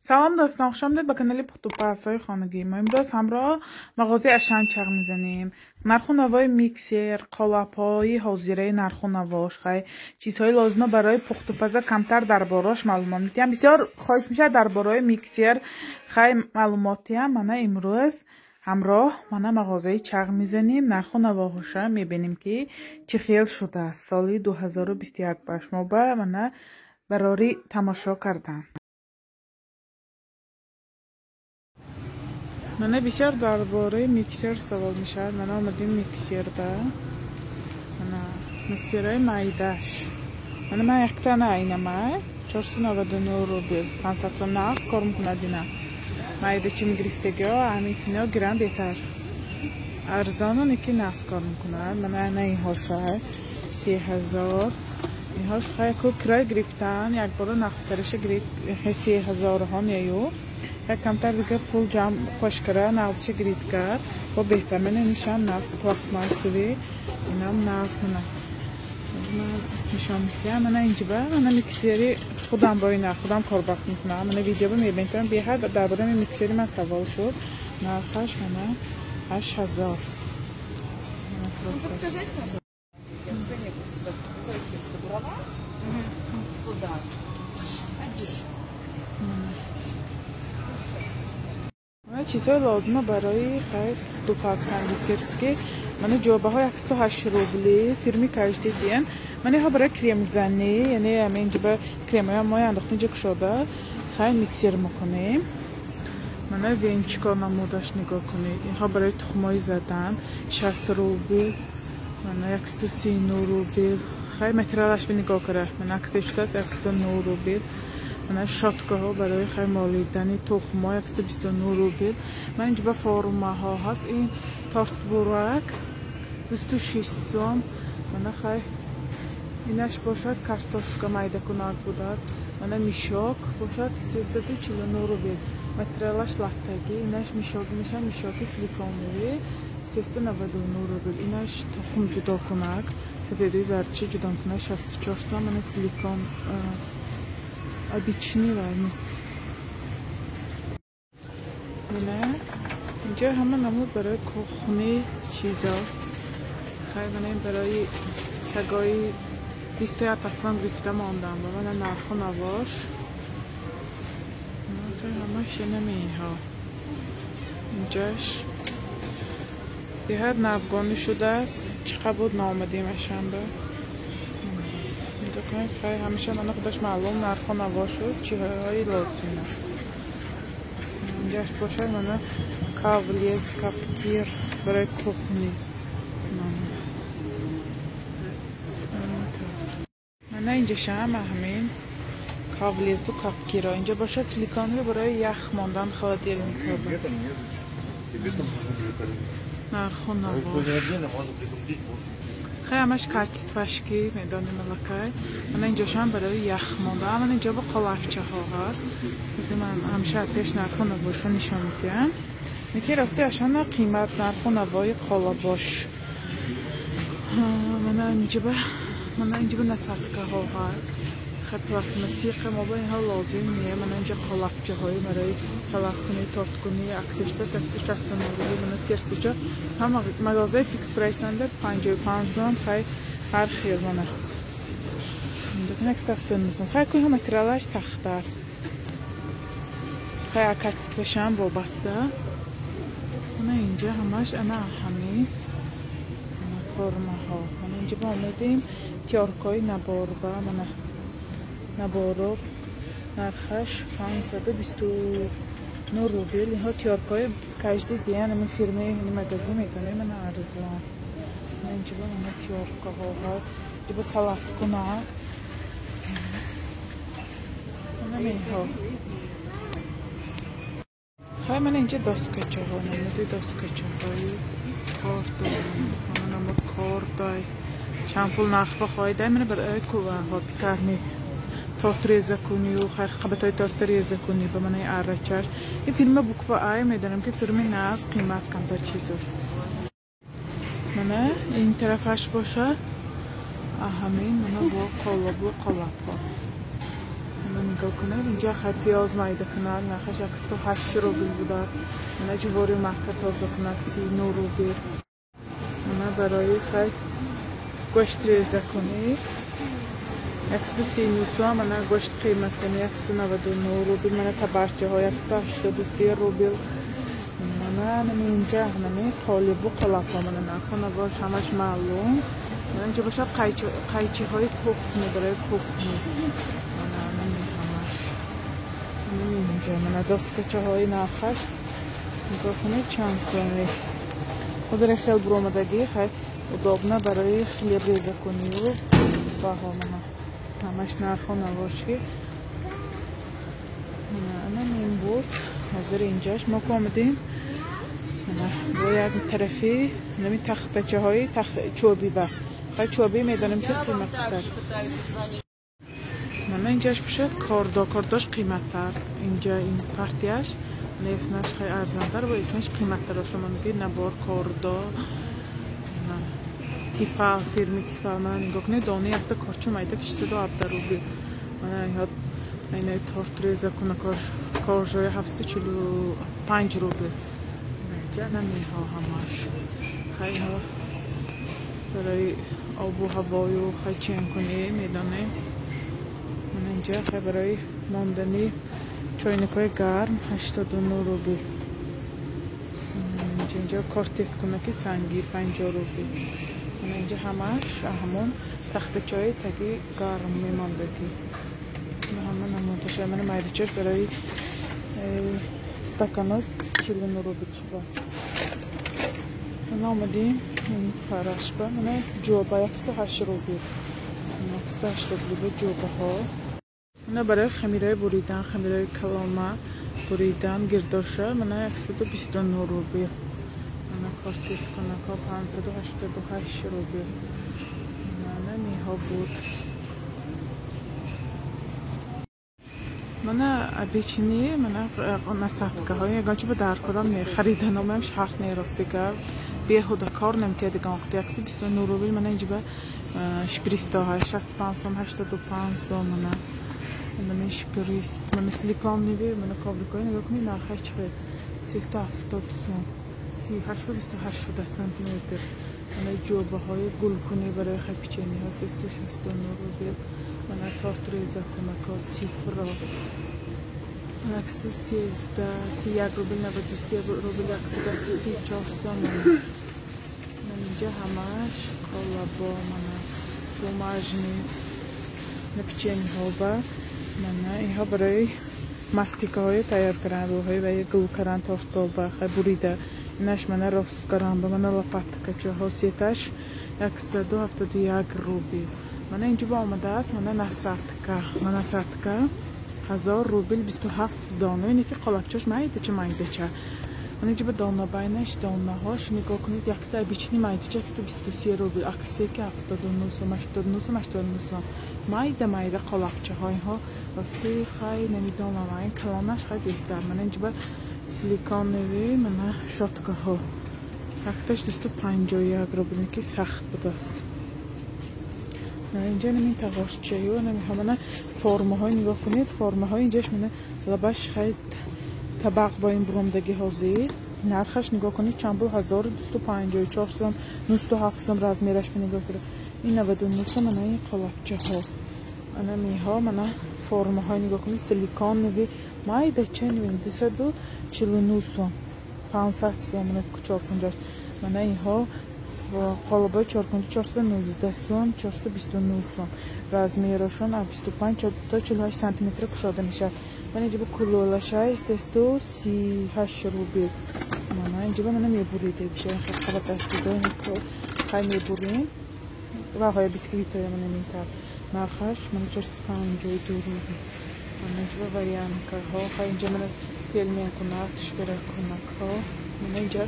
Салом дӯстон, хуш омадед ба канали пухтупазҳои хонагӣ. Мо имрӯз ҳамроҳ мағозаи Ашан чағ мезанем. Нарху навои миксер, қолабҳои ҳозираи нарху навош, хай чизҳои лозима барои пухтупаза камтар дар борааш маълумот медиҳам. Бисёр хоҳиш мешавад дар бораи миксер хай маълумот диҳам. Мана имрӯз ҳамроҳ мана мағозаи чағ мезанем. Нарху навоҳоша мебинем, ки чӣ хел шудааст соли 2021 ба шумо ба мана барори тамошо кардан. Мана бисёр дар бораи миксер савол мешавад. Мана омадем миксерда. Мана миксерҳои майдаш. Мана ман яктана айнама 499 рубл, 500 сом нағз кор мекунад ина. Майда чим гирифтагиҳо ҳамин гирам беҳтар. Арзону неки нағз кор мекунад. Мана ана инҳоша 3000. Инҳош хай ку кирой гирифтан, якбора нағзтараша гирифт 3000 ҳо нею. Як камтар дига пул ҷамъ хош кара, нағзша гирид кард. Бо беҳтар. Мана нишам нағз пластмассовый, инам нағз мана. Ман нишон медиҳам. Мана инҷиба, мана миксери худам бо ина худам корбаст мекунам. Мана видео мебинем. Беҳад дар бораи миксери ман савол шуд. Нархаш мана 8000. Чизҳои лозима барои хай пухтупаз кондитерский. Мана ҷобаҳо 108 рубли, фирми Каждиден. Мана инҳо барои кремзанӣ, яъне ҳамин ҷоба кремҳоя мо андохта инҷо кушода, хай миксер мекунем. Мана венчико намудаш нигоҳ кунед. Инҳо барои тухмҳои задан 60 рубл, мана 139 рубл. Хай материалаш бе нигоҳ кара. Мана аксия шудааст 109 рубл. Мана шоткаҳо барои хай молидани тухмҳо 129 рубл. Ман инҷо ба формаҳо ҳаст. Ин тортбурак 26 сом. Мана хай инаш бошад картошка майдакунак будааст. Мана мишок бошад 349 рубл. Материалаш латтагӣ. Инаш мишок мешавад, мишоки силиконовӣ 399 рубл. Инаш тухм ҷудокунак, сафедои зардчи ҷудокунак 64 сом. Мана силикон обычный варни. Мана инҷо ҳама намуд барои кухни чизо. Хай мана ин барои тагои 21 тафлон гирифта мондам. Ба мана нарху навош. Ҳамаш инами инҳо. Инҷаш беҳад навгонӣ шудааст. Чӣ қадр буд наомадем ашанба. Хай ҳамеша мана худаш маълум нарху наво шуд, чиҳои лозима. Инҷаш бошад мана кавлез, капкир барои кухни. Мана инҷашам ҳамин кавлезу капкиро. Инҷа бошад силиконовый барои ях мондан холодильникро. Нарху наво. Хай ҳамаш качествашки медонем аллакай. Мана инҷошам барои ях монда. Мана инҷо бо қолабчаҳо ҳаст. Мисли ман ҳамеша пеш нарху навошо нишон медиҳам. Неки рости ашана қимат нарху навои қолабош. Мана инҷо насадкаҳо ҳаст. Хай пластмассии мо бо инҳо лозим не. Мана инҷо қолабчаҳои барои салаткунӣ, торткунӣ, аксишта 169 рубл. Мана серсичо ҳама мағозаи фикс прайсанда 55 сом. Хай ҳар хел мана. 179 сом. Хай куи материалаш сахттар. Хай качествашам вобаста. Мана инҷо ҳамаш ана ҳамин формаҳо. Мана инҷо мо омадем тёркаи наборба. Мана наборо нархаш 529 рубл. Инҳо тёркаи каждый день ҳамин фирмаи ҳамин магазин медонем. Мана арзон. Мана инҷо мана тёркаҳо. Инҷо бо салаткунак. Мана инҳо. Хай мана инҷо доскачаҳо, намуди доскачаҳои кордой. Мана намуд кордой. Чанд пул нарх бихоҳед. Мана барои куваҳо пикарни торт реза кунию қабатҳои торта реза кунӣ ба манаи аррачаш. Ин фирма буква Ай медонам ки фирми нағз, қимат камтар чизош. Мана ин тарафаш бошад ҳамин мана бо қолабу қолабҳо. Нигоҳ кунед, инҷа хай пиёз майда кунад, нархаш 108 рубл будааст. Мана ҷувори макка тоза кунад 39 рубл. Мана барои хай гӯшт реза кунӣ 139 сом, мана гӯшт қимат кунӣ 199 рубл, мана табарчаҳо 183 рубл. Мана инҷа нами қолибу қолабҳо, мана нархҳо набош ҳамаш маълум. Мана инҷа бошад қайчиҳои кухни, барои кухни. Мана нами ҳамаш. Нами инҷа мана доскачаҳои нархаш нигоҳ кунед чанд соми. Ҳозир хел буромадагӣ, хай удобно барои хлеб резакунию баҳо мана ҳамаш нархҳо набошки. Мана ин буд. Ҳозир инҷаш мо ку омадем бо як тарафи нами тахтачаҳои чӯби ба. Хай чӯби медонем ки қиматтар. Мана инҷаш бошад кордо, кордош қиматтар. Инҷа ин партияш неснаш хай арзонтар ва эснаш қиматтар. Шумо мегӯед набор кордо Тифал, фирми Тифал. Мана нигоҳ кунед, дона якта корча майда 617 рубл. Мана ёд айнаи торт реза куна коржои 745 рубл. Инҷа намеҳо ҳамаш. Хай барои обу ҳавою хай чен кунӣ медонем. Мана инҷа хай барои мондани чойникҳои гарм 89 рубл. Инҷа кортез кунаки санги 50 рубл. Мана инҷа ҳамаш ҳамон тахтачаҳои таги гарм мемондагӣ. Ҳама намудаша. Мана майдачаш барои стакано 49 рубл шудааст. Мана омадем ин парашба. Мана ҷоба 108 рубл. 108 рубл бо ҷобаҳо. Мана барои хамираи буридан, хамираи калома буридан гирдоша мана 129 рубл. Мана кортез кунако 588 рубл. Мана миҳо буд. Мана обычный мана насадкаҳо ягон чи ба даркорам не хариданомаам шарт не ростига беҳуда кор наметиҳад диган вақт 129 рубл. Мана инҷа ба шпристаҳо 65 сом, 85 сом. Мана мана шприст, мана силиконниви, мана коврикҳои нигоҳ кунед нархаш чӣ қадр 370 сом, 38 28 сантиметр. Мана ҷобаҳои гулкунӣ барои хай печениҳо 369 рубл. Мана торт реза кунако сифро 113 31 рубл 93 рубл 134 сом. Мана инҷа ҳамаш қолабо, мана бумажный на печениҳо ба. Мана инҳо барои мастикаҳои тайёр кардан, рӯҳои ва гул кардан тортоба хай бурида. Инаш мана рост кардан ба мана лопаткачаҳо сеташ 171 рубл. Мана инҷо ба омадааст мана насадка, мана насадка 1000 рубл 27 дона. Ине ки қолабчаш майдача майдача. Мана инҷо ба дона байнаш донаҳош нигоҳ кунед, якта обычный майдача 123 рубл, аксеки 79 сом, 89 сом, 89 сом. Майда майда қолабчаҳо инҳо рости хай намедонам, ин калонаш хай беҳтар. Мана инҷо ба силиконови мана шоткаҳо якташ 251 рубл, ки сахт будааст. Инҷа нами тағошчаю нами ҳамана формаҳои нигоҳ кунед, формаҳои инҷаш мана лабаш хай табақ бо ин буромдаги ҳозир. Нархаш нигоҳ кунед чанд бул 1254 сом, 97 сом размераш нигоҳ кунед. Ин 99 сом. Мана ин қолабчаҳо. Ана миҳо мана формаҳои нигоҳ кунед силиконови майдача 249 сом, 500 сом, мана чоркунҷаш. Мана инҳо қолабои чоркунҷа 419 сом, 429 сом. Размерашон аз 25 то 48 сантиметр кушода мешавад. Мана инҷа бо кулолашай 338 рубл. Мана инҷа ба мана мебурида бишава қабаташ дида хай мебурем. Ва ҳоя бисквитҳоя мана минтар. Нархаш мана 452 рубл. Мана инҷа ба варянкаҳо, хай инҷа мана пельмен кунак, тушбера кунакҳо. Мана инҷа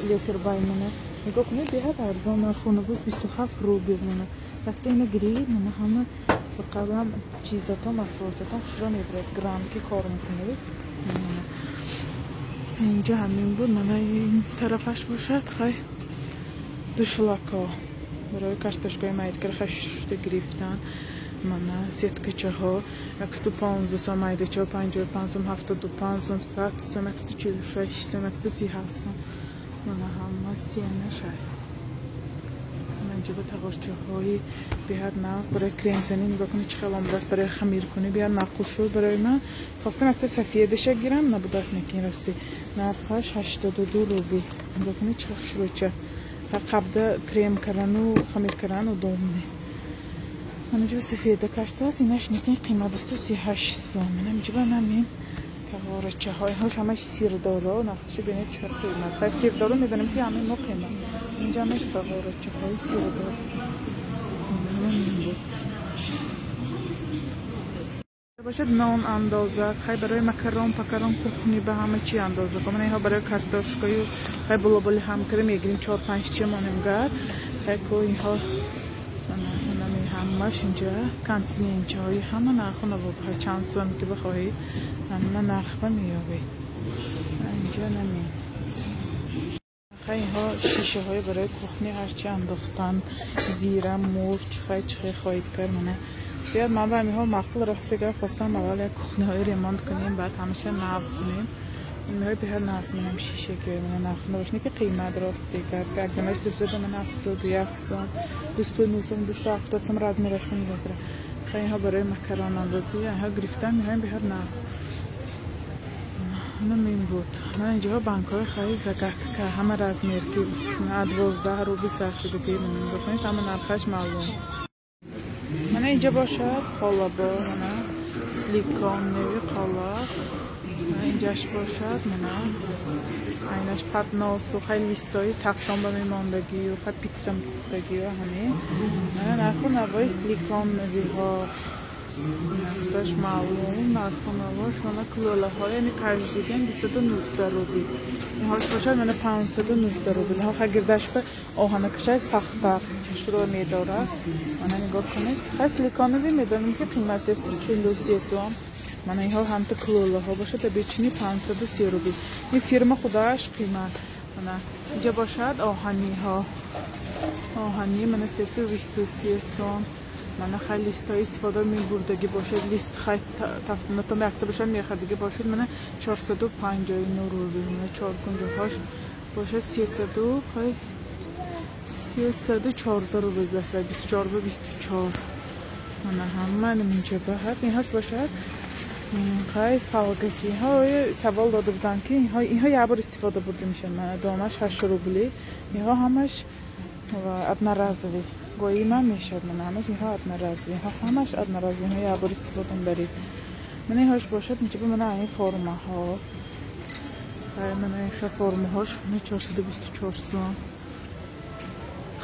литр бай мана нигоҳ кунед беҳад арзон нархона буд 27 рубл. Мана якта ина гиред, мана ҳама ба қавлам чизатон, маҳсулотатон хушро мебурад. Грамм ки кор мекунед. Инҷа ҳамин буд. Мана ин тарафаш бошад хай душлако барои картошкаи майдкар хай шушта гирифтан. Мана сеткачаҳо 115 сом, майдачаҳо 55 сом, 75 сом, 100 сом, 146 сом, 137 сом. Мана ҳама сенашай. Инҷа тағорчаҳои беҳад нағз барои кремзанӣ. Нигоҳ кунед, чӣ хел омадааст. Барои хамиркунӣ беҳад маъқул шуд барои ман. Хостам якта сафедаша гирам, набудааст, некин рости. Нархаш 82 рубл. Нигоҳ кунед, чӣ хел хушрӯйча. Қабда крем кардану хамир кардан удобный. Манҷа сафеда каштааст, инаш некин қимат аст, 38 сом. Инҷа намин тағорачаҳои ҳош ҳамаш сирдоро, нархаши бинед, чӣ қимат. Хай, сирдоро медонем, ки ҳамаи мо қимат. Инҷа ҳамаш тағорачаҳои сирдор. Буд бошад нон андоза, хай, барои макарон, пакарон, кухни ба ҳама чи андоза. Мана инҳо барои картошкаю, хай, булоболи ҳамкара мегирим, чор панҷ чи монем гар. Хай, ко инҳо ҳамаш инҷа континентчаҳои ҳама нарху навобҳо, чанд сом ки бихоҳед, ҳама нархба меёбед. Инҷа намин. Хай, инҳо шишаҳои барои кухни, ҳарчи андохтан, зира, мурч, хай, чӣ хел хоҳед кард. Мана биёд, ман ба ҳаминҳо маъқул. Рости гап, хостам аввал як кухниҳои ремонт кунем, баъд ҳамаша нав кунем. Инҳои беҳад нағз менам шишаки. Мана нарху навош ки қимат, рости гап. Якдамаш 271 сом, 209 сом, 270 сом. Размераш нигоҳ кунед. Хай, инҳо барои макарон андозӣ, инҳо гирифтам, инҳои беҳад нағз. Мин буд. Мана инҷоҳо банкҳои, хай, Загадка, ҳама размер ки 12 рубли сар шудагӣ. Нигоҳ кунед, ҳама нархаш маълум. Мана инҷа бошад қолабо, мана силиконовый қолаб. Инҷаш бошад, мана айнаш подносу, хай, листои тафтон ба мемондагию, хай, питса пухтагию ҳамин. Мана нарху навои силиконовыйҳо, нархаш маълум, нарху навош. Мана кулолаҳо, яъне каждый день 219 рубл. Инҳош бошад, мана 519 рубл. Инҳо, хай, гирдаш ба оҳанакашай сахттар шуро медорад. Мана нигоҳ кунед. Хай, силиконовый медонем, ки қимат 343 сом. Мана инҳо ҳамта кулолаҳо бошад, обычный 530 рубл. Ин фирма худаш қимат. Мана инҷа бошад оҳаниҳо, оҳанӣ, мана 323 сом. Мана, хай, листҳои истифода мебурдагӣ бошад, лист, хай, тафтонатом якта бошад, мехардагӣ бошад, мана 459 рубл. Мана чоркунҷаҳош бошад сесаду, хай, 314 рубл баста, 24 ба 24. Мана ҳама инҷаба ҳаст. Инҳош бошад, хай, фолгаки инҳо савол дода буданд, ки инҳо як бор истифода бурда мешаванд. Мана донаш 8 рубли. Инҳо ҳамаш одноразовый гоима мешавад. Мана ҳамаш инҳо одноразовый, инҳо ҳамаш одноразовый, инҳо як бор истифода мебаред. Мана инҳош бошад инҷаба, мана ин формаҳо, хай, мана инхел формаҳош, мана 424 сом.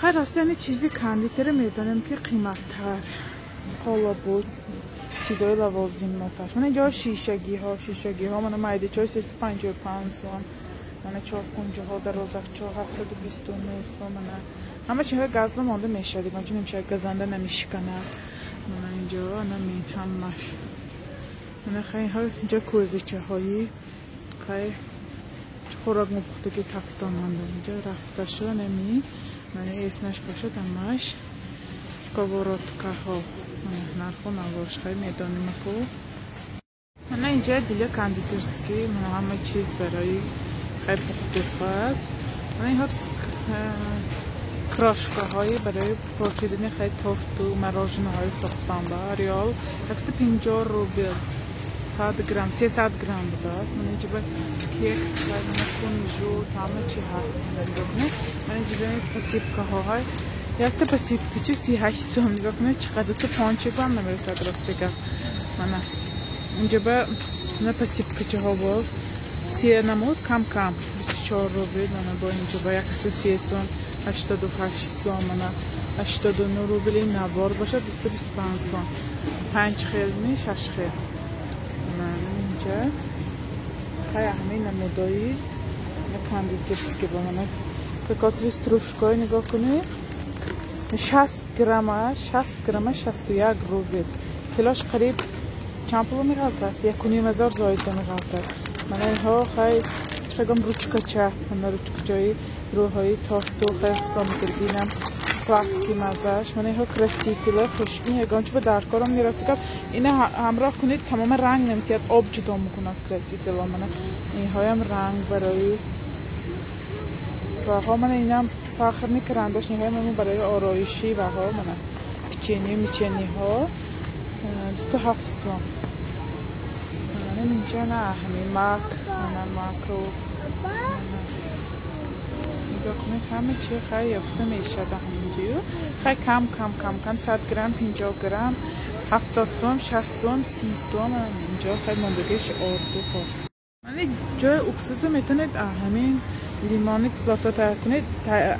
Хай, рости, яъне чизи кондитера медонем, ки қиматтар, қолабу чизҳои лавозимоташ. Мана инҷо шишагиҳо, шишагиҳо, мана майдачаҳои 355 сом, мана чоркунҷаҳо, дарозакчаҳо 729 сом. Мана ҳама чизҳои газло монда мешавад, ягонча намешавад, газанда намешиканад. Мана инҷо намин ҳамаш. Мана, хай, инҳо инҷо кӯзичаҳои, хай, хӯрок мупухтаги тафтонанда. Инҷо рафташо намин. Мана эснаш бошад ҳамаш сковородкаҳо, нарху навош, хай, медонем ку. Мана инҷа для кондитерский, мана ҳама чиз барои, хай, пухтупаз. Мана инҳо крошкаҳои барои пошидани, хай, торту мороженоҳои сохтан ба реал 150 рубл, 100 грамм, 300 грамм будааст. Мана инҷа ба кекс, мана кунжут, ҳама чи ҳаст. Нигоҳ кунед, мана инҷа посыпкаҳоҳай, якта посыпкачи 38 сом. Нигоҳ кунед, чӣ қадар, ту пончикам намерасад, рости гап. Мана инҷа ба мана посыпкачаҳо боз се намуд, кам кам 24 рубл. Мана бо инҷа ба 103 сом, 88 сом, мана 89 рубли навор бошад, 225 сом, панҷ хел ми, шаш хел. Мана инҷа, хай, ҳамин намудои кондитерский ба мана кокосовый стружкаҳои нигоҳ кунед, 60 грамма, 60 грамма 61 рубл. Килош қариб чанд пуло меғалтад? 1500 зоида меғалтад. Мана инҳо, хай, чӣ гом, ручкача, мана ручкачаи рӯҳои торту, хай, ҳисоб мекардинам. Сладкий маззаш. Мана иҳо красители хуш, ин ягон чӣ ба даркорам мерасӣ гап. Ина ҳамроҳ кунед, тамоман ранг наметиҳад, об ҷудо мекунад краситело. Мана инҳоям ранг барои ваҳо. Мана инам сахарный карандаш, ниҳоям барои ороишӣ ваҳо. Мана печенье, меченьеҳо 27 сом. Мана инҷа на ҳамин мак, мана маку нигоҳ кунед, ҳама чи хай ёфта мешавад ҳаминҷою. Хай, кам кам кам кам, 100 грамм, 50 грамм, 70 сом, 60 сом, 30 сом. Инҷо хай мондагиш орду. Мана ҷои уксусу метавонед ҳамин лимони кислота тайёр кунед,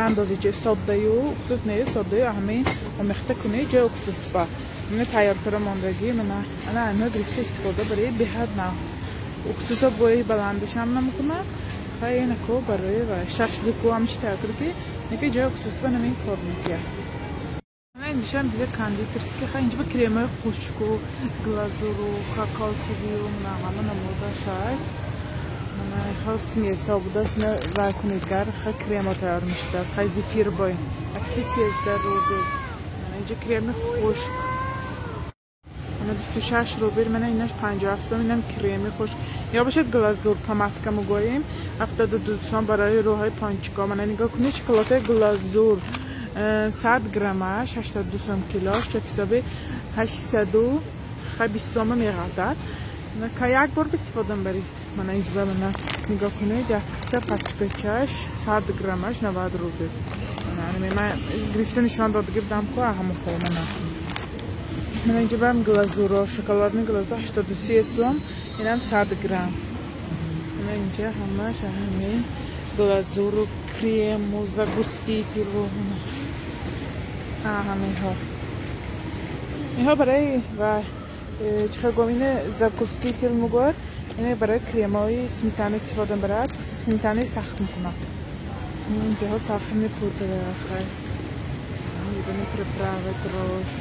андози ҷои соддаю уксус не, соддаю ҳамин омехта кунед ҷои уксус ба. Мана тайёр кара мондагӣ, мана ана ҳамиҳо гирифта истифода баред, беҳад нағз. Уксуса бои баландашам намекунад. Хай, инако барои ва шашлику ҳамчи тайёр кунед, ки неки ҷои уксус ба намин кор мекунад. Мана индишам дига кондитерский. Хай, инҷа ба кремои хушку, глазуру, кокосовию, мана ҳама намудаш ҳаст. Мана смеса будааст, вай кунед гар, хай, кремо тайёр мешудааст. Хай, зефир бой 113 рубл. Мана инҷа креми хушк, мана 26 рубл. Мана инаш 57 сом, инам креми хушк ё бошад глазур, помадка мегӯем, 72 сом барои рӯҳои пончико. Мана нигоҳ кунед, шоколадаи глазур 100 граммаш 82 сом килош, чо ҳисоби 820 сома меғалтад. Як бор истифода баред. Мана инҷа, мана нигоҳ кунед, якта пачкачаш 100 граммаш 90 рубл. Ман гирифта нишон додагӣ будам ку ҳамухо. Мана, мана инҷа бам глазуро, шоколадный глазур 83 сом, инам 100 грамм. Мана инҷа ҳамаш ҳамин глазуру, крему, загустителу, ҳаминҳо. Инҳо барои ва чӣ гом, ине загуститель мегӯяд, ине барои кремои сметана истифода мебарад, сметанаи сахт мекунад. Инҷаҳо сахарный пудра, хай, приправа, дрожж.